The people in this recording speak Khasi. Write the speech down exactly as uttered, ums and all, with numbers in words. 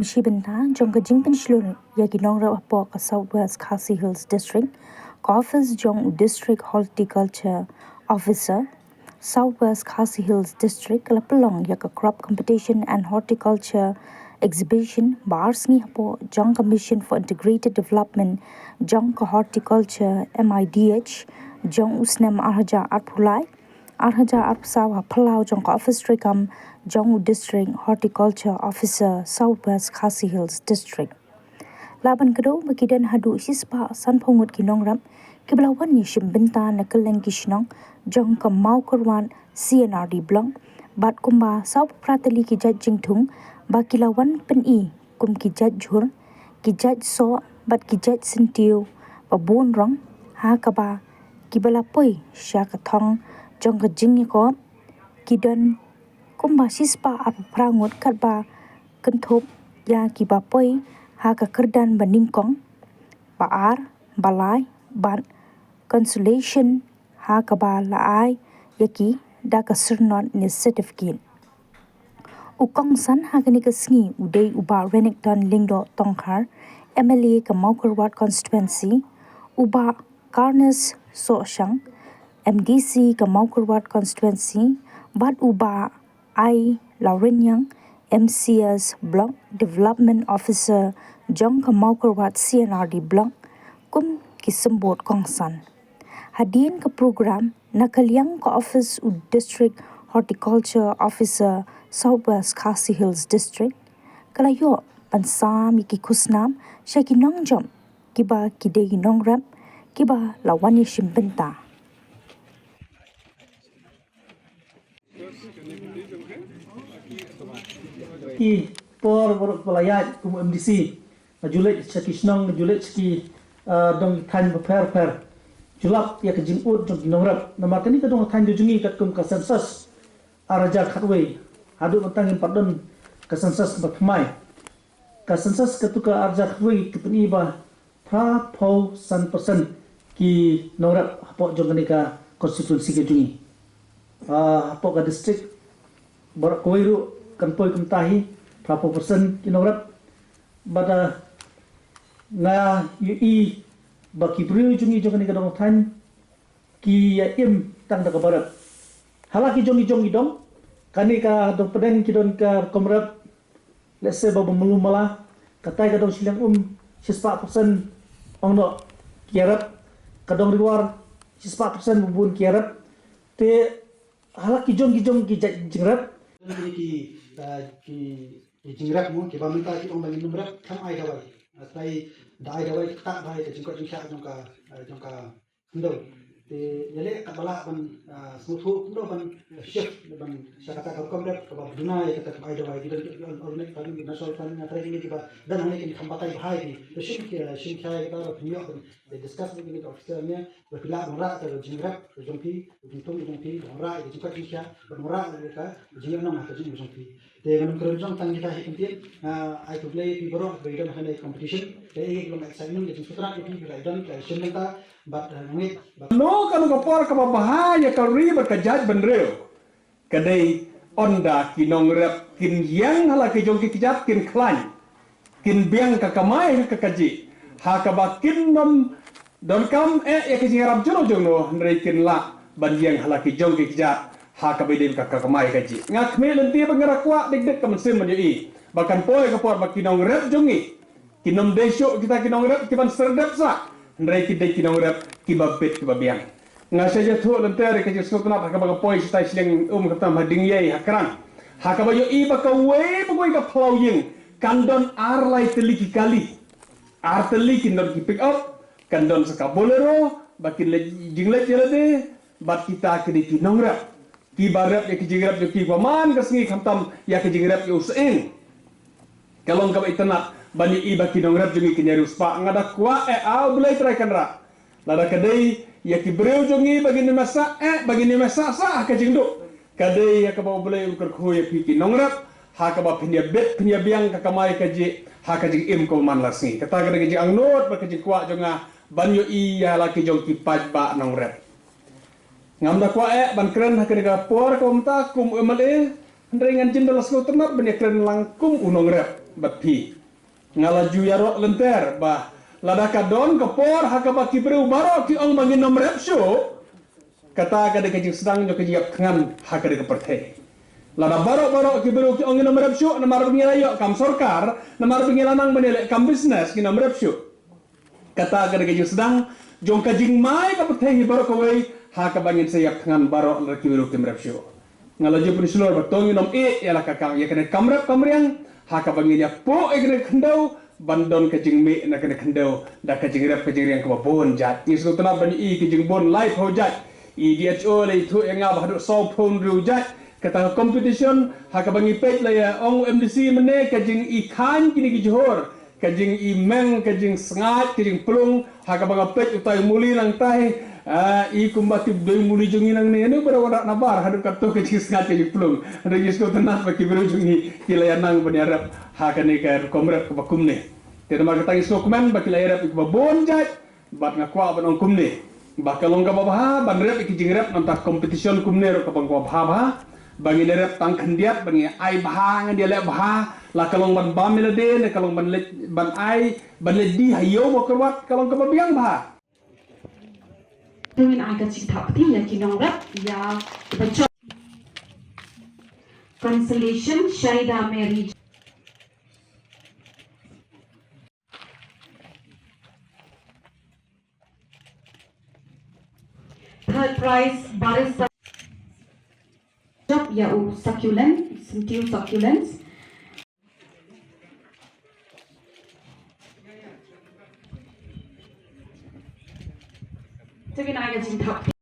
Shi bynta jong ka jingpynshlur ïa ki nongrep hapoh ka South West Khasi Hills District, ka office jong u District Horticulture Officer South West Khasi Hills District ka la pynlong ïa ka Crop Competition and Horticulture Exhibition ba ar sngi hapoh jong ka Mission for Integrated Development jong ka Horticulture, M I D H, jong u snem ar hajar arphew lai ar hajar arphew saw ha phyllaw jong ka office treikam jong u District Horticulture Officer South West Khasi Hills District. Lah ban kdew ba ki don haduh shispah sanphew ngut ki nongrep kiba la wan ïashim bynta na kylleng ki shnong jong ka Mawkyrwat C and R D Block, bad kumba sawphew phra tylli ki jait jingthung ba ki la wan pyni kum ki jait jhur, ki jait soh bad ki jait syntiew ba bun rong, ha kaba kiba la poi sha ka thong jong ka jingïakop ki don kumba shispah arphew phra ngut, katba kynthup ïa kiba poi ha ka kyrdan ba nyngkong, ba ar, ba lai bad consolation, ha kaba la ai ïa ki da ka syrnod ne certificate. U kongsan ha kane ka sngi u dei u Bah Renikton Lyngdoh Tongkhar, M L A ka Mawkyrwat Constituency, u Bah Carnes Sohshang, M D C ka Mawkyrwat Constituency, bad u Bah I Lawriniang, M C S Block Development Officer jong ka Mawkyrwat C and R D Block, kum ki symbud kongsan. Hadien ka program, na ka liang ka office u District Horticulture Officer South West Khasi Hills District ka la ïoh ban sam ïa ki khusnam sha ki nongjop kiba ki dei ki nongrep kiba la wan ïashim bynta. Ki por baroh ba la ïaid kum M D C, nga ju leit sha ki shnong, nga ju leit sha ki, ah, dong thaiñ bapher bapher, ju lap ïa ka jingud jong ki nongrep. Namar kane ka dong thaiñ jong ngi katkum ka census ar hajar khatwei, haduh mynta ngim pat don ka census ba thymmai. Ka census katu ka ar hajar khatwei ka pyni ba phraphew san percent ki nongrep hapoh jong kane ka constituency ka jong ngi. Ah, hapoh ka district baroh kawei ruh kan poi kumta hi, phraphew percent ki nongrep. Bad, ah, nga ïohi ba ki briew jong ngi jong kane ka dong thaiñ ki ïa im tang da kaba rep. Hala ki jong ki jong ki dong, kane ka dong pdeng ki don ka rukom rep, let's say ba Bamlu Mala, katai ka dong shiliang um, shispah percent ong noh ki ïa rep, ka dong Riwar, shispah percent ba bun ki ïa rep. Te hala ki jong ki jong ki jait jingrep. Ki, ah, ki, ki jingrep mo, kiba mynta ki ong ba ngin ym rep, kam ai dawai. Ah, trai da ai dawai, ki tak dawai ka jingkoit jingkhiah jong ka, ah, jong ka khyndew. Te ïaleh katba lah ban, ah, sngewthuh kumno ban shift ban sha kata ka rukom rep kaba duna ïa kata ka bai dawai, ki don ki organic farming, ki natural farming, hynrei kine kiba don hangne kin kham batai bha ïa ki. Te shim ki, shim khia ïa kata ba phin ïoh ban discuss bad kine ki officer ne ba phi lah ban wanrah ïa ka jingrep ka jong phi, ka jingthung ka jong phi, ban wanrah ïa ka jingkoit jingkhiah, ban wanrah ïa ka jingïohnong ha ka jingim ka jong phi. Te ngan ym kren jong tang kita hi kyntien, nga ai khublei ïa phi baroh kiba ïadon ha kane ka competition. Te ei ki long excitement, ka jingsngewtynnat ïa phi kiba ïadon, kiba shim bynta bad, eh, ngeit bad. Kano kano ka por kaba bha ïa ka ri bad ka jaitbynriew ka dei ynda ki nongrep kin ïeng ha la ki jong ki kjat, kin khlaiñ, kin biang ka kamai ka kajih, ha kaba kin ym donkam eh ïa ka jingïarap jong no jong no, hynrei kin lah ban ïeng ha la ki jong ki kjat ha kaba ïadei bad ka kamai kajih. Nga khmih lynti bad nga da kwah dik dik ka mynsiem ban ïohi ba kan poi ka por ba ki nongrep jong ngi kin ym dei shuh kita ki nongrep kiban serdep sah, hynrei ki dei ki nongrep kiba bit kiba biang. Nga sa ïathuh lynter ïa ka jingsngewtynnat ha kaba nga poi shatai shiliang um khamtam ha Dingïei ha Krang, ha kaba ïohi ba kawei pa kawei ka phyllaw ïing kan don ar lai tylli ki kali, ar tylli kin don ki pick up, kan don sa ka Bolero ba kin leit jingleit ïa lade. Bad kita ki dei ki nongrep kiba rep ïa ki jingrep jong ki ba man ka sngi, khamtam ïa ka jingrep ïa u sying. Ka long kaba itynnat ban ïohi ba ki nongrep jong ngi kin ïa riewspah. Nga da kwah eh, ah, U Blei Trai Kynrad, lada ka dei ïa ki briew jong ngi ba ngin ym sah eh, ba ngin ym sah sah ha ka jingduk, ka dei ïa kaba U Blei un kyrkhu ïa phi ki nongrep ha kaba phin ïa bit phin ïa biang ka kamai kajih ha ka jingim kaba man la sngi. Kata ka dei ka jingangnud bad ka jingkwah jong nga ban ïohi ïa la ki jong ki paidbah nongrep. Ngam da kwah eh ban kren ha kane ka por kaba mynta kum u M L A, hynrei ngan jin da la sngewtynnat ban ïa kren lang kum u nongrep. bad phi. Nga la ju ïaroh lynter ba lada ka don ka por ha kaba ki briew baroh ki ong ba ngin ym rep shuh, kata ka dei ka jingsdang jong ka jingïap thngan ha ka dei ka pyrthei. Lada baroh baroh ki briew ki ong ngin ym rep shuh namar ba ngi la ïoh kam sorkar, namar ba ngi la nang ban ïaleh kam business, ngin ym rep shuh. Kata ka dei ka jingsdang jong ka jingma ïa ka pyrthei hi baroh kawei ha kaba ngin sa ïap thngan baroh lada ki briew kim rep shuh. Nga la ju pynshlur ba to ngin ym ïeh ïa la ka kam, ïa kane kam rep kam riang ha kaba ngin ïa phuh ïa kane ka khyndew ban don ka jingmih na kane ka khyndew da ka jingrep ka jingriang kaba bun jait. Ngi sngewtynnat ban ïohi ka jingbun laiphew jait. I D H O la ïathuh ïa nga ba haduh sawphew hynriew jait kata ka competition ha kaba ngi peit la ïa ong u M D C mynne ka jingïakhain kine ki jhur, ka jingïameng, ka jingsngaid, ka jingplung, ha kaba nga peit utai u muli nangtai, ah, i kumba tip dei u muli jong ngi nangne, ïa u ba da wad na bar, haduh katto ka jingsngaid ka jingplung. Haduh ngi sngewtynnat ba ki briew jong ngi ki la ïa nang ban ïarep ha kane ka rukom rep kaba kumne. Te namar kata ngi sngewkmen ba ki la ïarep ïa kaba bun jait, bad nga kwah ban ong kumne ba ka long kaba bha ban rep ïa ki jingrep na bynta competition kumne ruh kaba ong kaba bha bha. Ba ngin ïarep tang khyndiat, ba ngin ai bha, ngin ïaleh bha, la ka long ban bam ïa lade ne ka long ban leit, ban ai, ban leit die ha ïew ba kyrwat, ka long kaba biang bha. To ngin ai ka jingthap kti ïa ki nongrep ïa kiba jop. Consolation Shaida Mary. Third prize, Barrister Job ïa u Succulent, Sentiw Succulents. To ngin ai ka jingthap.